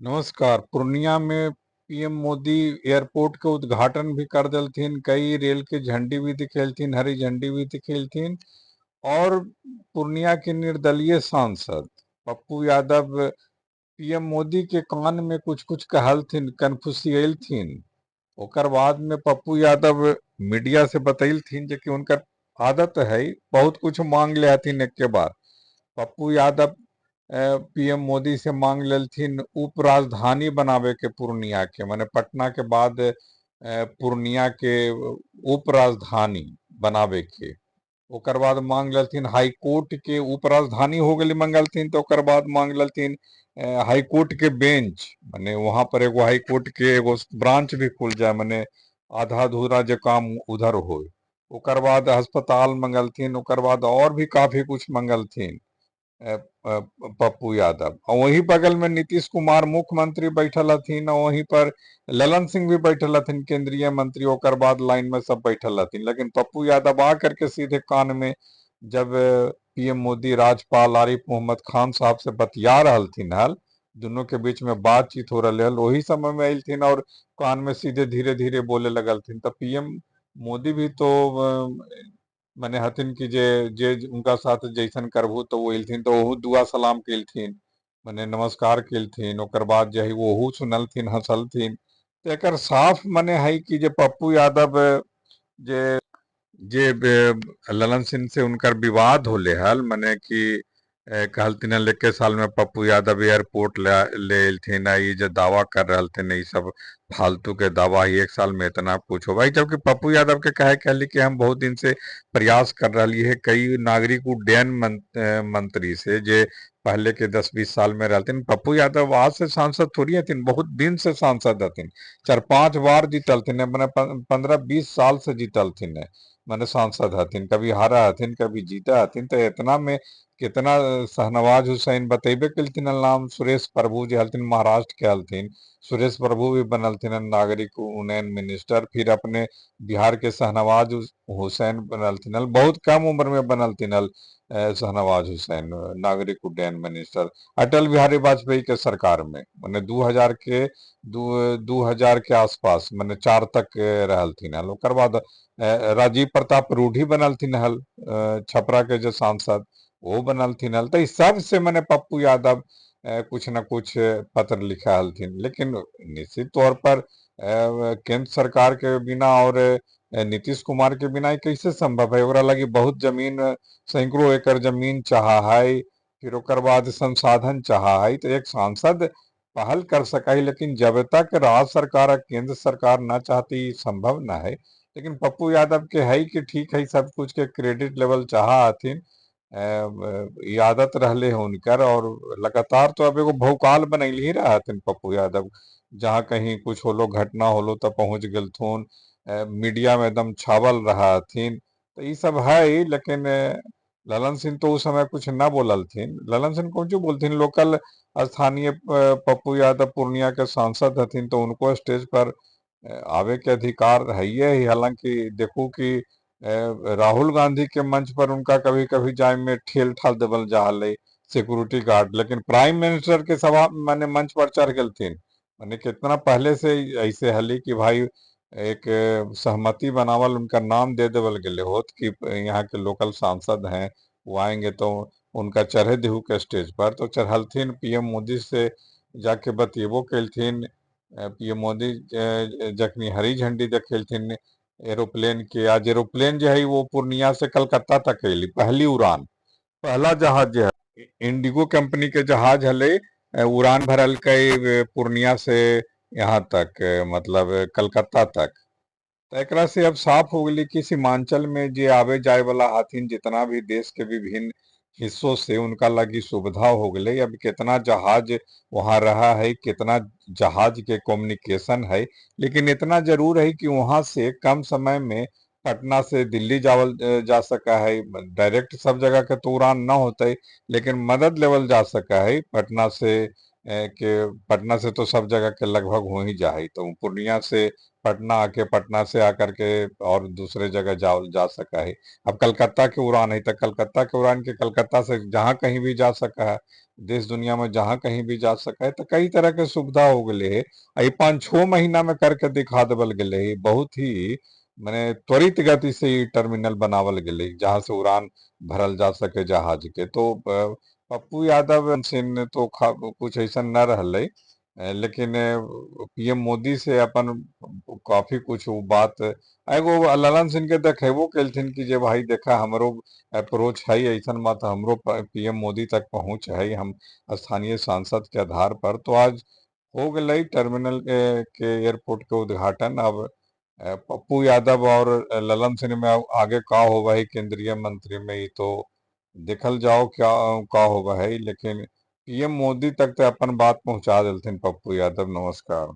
नमस्कार। पूर्णिया में PM Modi airport के उद्घाटन भी कर देलथिन, कई रेल के झंडी भी दिखेलथिन, हरी झंडी भी दिखेलथिन। और पूर्णिया के निर्दलीय सांसद पप्पू यादव पीएम मोदी के कान में कुछ कुछ कहलथिन, कन्फुसियलथिन। ओकर बाद में पप्पू यादव मीडिया से बतैलथिन जे कि उनकर आदत है, बहुत कुछ मांग ले हथिन एक के बार। पप्पू यादव पीएम मोदी से मांग लेलथिन उप राजधानी बनावे के पूर्णिया के, माने पटना के बाद पूर्णिया के उप राजधानी बनावे के। ओकर बाद मांग लेलथिन हाईकोर्ट के उप राजधानी हो गेली मंगलथिन, तो ओकर बाद मांग लेलथिन हाईकोर्ट के बेंच, माने वहां पर एगो हाईकोर्ट के एगो ब्रांच भी खुल जाए, माने आधा अधूरा जो काम उधर हो। ओकर बाद अस्पताल मंगलथिन, ओकर बाद और भी काफी कुछ मंगलथिन पप्पू यादव। और वही बगल में नीतीश कुमार मुख्यमंत्री बैठल हथिन, और वहीं पर ललन सिंह भी बैठल हथिन केंद्रीय मंत्री, ओकर बाद लाइन में सब बैठल हथिन। लेकिन पप्पू यादव आ करके सीधे कान में जब पीएम मोदी राज्यपाल आरिफ मोहम्मद खान साहब से बतिया रहलथिन हल, दोनों के बीच में बातचीत हो रहा हल, वही समय में अयलथिन और कान में सीधे धीरे धीरे बोले लगलथिन। तो पीएम मोदी भी तो मने हथिन कि जे जे उनका साथ जैसन करबू, तो वो अयलथिन तो ओहू दुआ सलाम केलथिन, मने नमस्कार केलथिन। ओकर बाद जे है ओहू सुनलथिन, हंसलथिन। तो एकर साफ मने है कि जे पप्पू यादव जे जे ललन सिंह से उनकर विवाद होले हल, मने कि कहलथिन हल 21 साल में पप्पू यादव एयरपोर्ट ले एलथिन, ई जे दावा कर रहलथिन ई सब फालतू के दावा, एक साल में इतना कुछ हो भाई। जबकि पप्पू यादव के कहे कहली कि हम बहुत दिन से प्रयास कर रही है, कई नागरिक उड्डयन मंत्री से जे पहले के 10-20 साल में रहलथिन। पप्पू यादव आज से सांसद थोड़ी हथिन, बहुत दिन से सांसद हथिन, 4-5 बार जीतलथिन, मने 15-20 साल से जीतलथिन, मने सांसद हथिन, कभी हारा हथिन कभी जीता हथिन। तो इतना में कितना शहनवाज हुसैन बतेबे केलथिन नाम, सुरेश प्रभु जे हलथिन महाराष्ट्र के हलथिन, सुरेश प्रभु भी बनलथिन नागरिक उन्नयन मिनिस्टर। फिर अपने बिहार के शहनवाज हुसैन बनलथिन, बहुत कम उम्र में बनलथिन शहनवाज हुसैन नागरिक उड्डयन मिनिस्टर अटल बिहारी वाजपेयी के सरकार में, माने 2000 के आसपास, माने 4 तक रहलथिन हल। ओकर बाद राजीव प्रताप रूढ़ी बनलथिन हल, छपरा के जो सांसद वो बनलथिन हल। तो इस सब से मैंने पप्पू यादव कुछ न कुछ पत्र लिखा हलथिन। लेकिन निश्चित तौर पर केंद्र सरकार के बिना और नीतीश कुमार के बिना कैसे संभव है। ओकरा लगी बहुत जमीन, सैकड़ों एकड़ जमीन चाहा है, फिर ओकर बाद संसाधन चाहा है, तो एक सांसद पहल कर सका है, लेकिन जब तक राज्य सरकार और केंद्र सरकार न चाहती संभव न है। लेकिन पप्पू यादव के है कि ठीक है, सब कुछ के क्रेडिट लेवल चाहा हथिन, ई आदत रहले है उनकर, और लगातार तो अब एगो भौकाल बनैले ही रहथिन पप्पू यादव, जहाँ कहीं कुछ होलो घटना होलो तो पहुंच गेलथुन, मीडिया में एकदम छावल रहा हथिन। तो ये सब है। लेकिन ललन सिंह तो उस समय कुछ न बोललथिन। ललन सिंह कौन चीज बोलथिन, लोकल स्थानीय पप्पू यादव पूर्णिया के सांसद हथिन, तो उनको स्टेज पर आवे के अधिकार है ही। हालांकि देखू कि राहुल गांधी के मंच पर उनका कभी कभी जाए में ठेल ठाल देवल जा हलै सिक्योरिटी गार्ड, लेकिन प्राइम मिनिस्टर के सभा माने मंच पर चढ़ गेलथिन। माने कितना पहले से ऐसे हली कि भाई एक सहमति बनावल उनका नाम दे देवल गेले होत कि यहाँ के लोकल सांसद हैं वो आएंगे तो उनका चढ़े देहू के स्टेज पर, तो चढ़लथिन। पीएम मोदी से जाके बतिएबो केलथिन। पीएम मोदी जखनी हरी झंडी देखेलथिन एरोप्लेन के, आज एरोप्लेन जो है वो पूर्णिया से कलकत्ता तक अयली, पहली उड़ान, पहला जहाज जो है इंडिगो कंपनी के जहाज हले, उड़ान भरलकै पूर्णिया से यहाँ तक, मतलब कलकत्ता तक। तो एकरा से अब साफ हो गई कि सीमांचल में जे आवे जाए वाला हथिन जितना भी देश के विभिन्न हिस्सों से, उनका लगी सुविधा हो गई। अब कितना जहाज वहाँ रहा है, कितना जहाज के कम्युनिकेशन है, लेकिन इतना जरूर है कि वहाँ से कम समय में पटना से दिल्ली जावल जा सका है। डायरेक्ट सब जगह के तो उड़ान न होते, लेकिन मदद लेवल जा सका है पटना से, के पटना से तो सब जगह के लगभग हो ही जाए। तो पूर्णिया से पटना आके, पटना से आकर के और दूसरे जगह जा जा सका है। अब कलकत्ता के उड़ान है तो कलकत्ता के उड़ान के कलकत्ता से जहाँ कहीं भी जा सका है, देश दुनिया में जहाँ कहीं भी जा सका है। तो कई तरह के सुविधा हो गए है। ई 5-6 महीना में करके दिखा देवल गेलै है। बहुत ही माने त्वरित गति से ई टर्मिनल बनावल गेलै, जहाँ से उड़ान भरल जा सके जहाज के। तो पप्पू यादव सिंह तो कुछ ऐसा न रहलै, लेकिन पीएम मोदी से अपन काफी कुछ वो बात एगो ललन सिंह के देखेबो केलथिन कि जे भाई देखा हमरो अप्रोच है, ऐसा मत हमरो पीएम मोदी तक पहुंच है, हम स्थानीय सांसद के आधार पर। तो आज हो गई टर्मिनल के एयरपोर्ट के उद्घाटन। अब पप्पू यादव और ललन सिंह में अब आगे का होगा है केंद्रीय मंत्री में, ये तो देखल जाओ क्या का होगा है, लेकिन पीएम मोदी तक तो अपन बात पहुंचा देलथिन पप्पू यादव। नमस्कार।